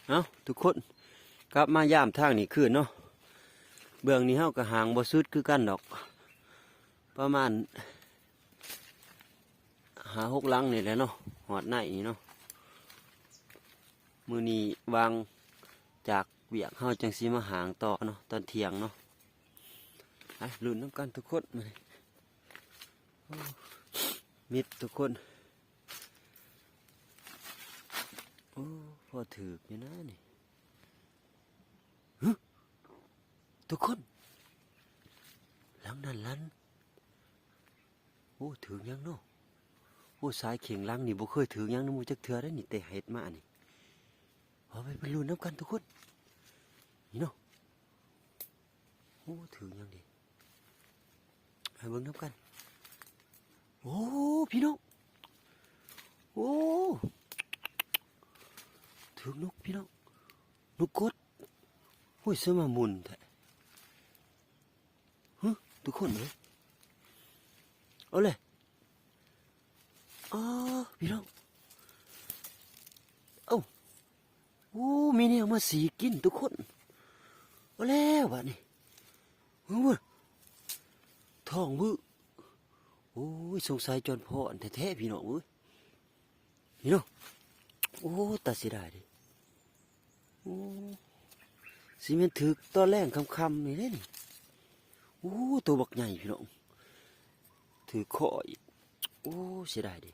ເອົ້າ ທຸກຄົນ ກັບມາຢາມທາງນີ້ຄືນເນາະ. ເບື້ອງນີ້ເຮົາກໍຫາງບໍ່ສຸດຄືກັນດອກ ປະມານຫ້າຫົກຫຼັງນີ້ແຫຼະເນາະ ຮອດໃນນີ້ເນາະ. ມື້ນີ້ຫວ່າງຈາກວຽກເຮົາຈັ່ງຊິມາຫາງຕໍ່ເນາະ ຕອນທ່ຽງເນາະ. ໄປລຸ້ນນຳກັນທຸກຄົນ ມື້ນີ້ ໂອ້ ມິດທຸກຄົນ. ໂອ້ ພໍຖືກຢູ່ນະນີ້. ຮະ ທຸກຄົນ ຫຼັງນັ້ນຫຼັງ ໂອ້ ຖືກຫຍັງເນາະ? ໂອ້ ສາຍເຄັ່ງຫຼັງນີ້ບໍ່ເຄີຍຖືກຫຍັງນຳໝູ່ຈັກເທື່ອເດ້ນີ້ ແຕ່ເຮັດມານີ້. ເອົາໄປ ໄປລຸ້ນນຳກັນທຸກຄົນ ນີ້ເນາະ. ໂອ້ ຖືກຫຍັງເດ? ໄປເບິ່ງນຳກັນ. ໂອ້ ພີ່ນ້ອງ ໂອ້ ຖືກນົກພີ່ນ້ອງ ນົກກົດ. ໂອ້ຍ ເສືອມາໝຸ່ນແທ້. ຮະ ທຸກຄົນເອີຍ ເອົາເລີຍ. ອໍ ພີ່ນ້ອງ ເອົ້າ ໂອ້ ມີແນວມາສີກກິນທຸກຄົນ. ເອົາແລ້ວບາດນີ້ ເບິ່ງເບິ່ງ ທ້ອງບຶ. ໂອ້ຍ ສົງໄສຈອນພ້ອນແທ້ໆ ພີ່ນ້ອງເອີຍ ນີ້ເນາະ. ໂອ້ ຕາເສຍດາຍເດ. ໂອ້ ຊິແມ່ນຖືກຕອນແລງຄ່ຳໆນີ້ເດ້ນີ້. ໂອ້ ໂຕບັກໃຫຍ່ພີ່ນ້ອງ ຖືກຄໍອີກ. ໂອ້ ເສຍດາຍເດ.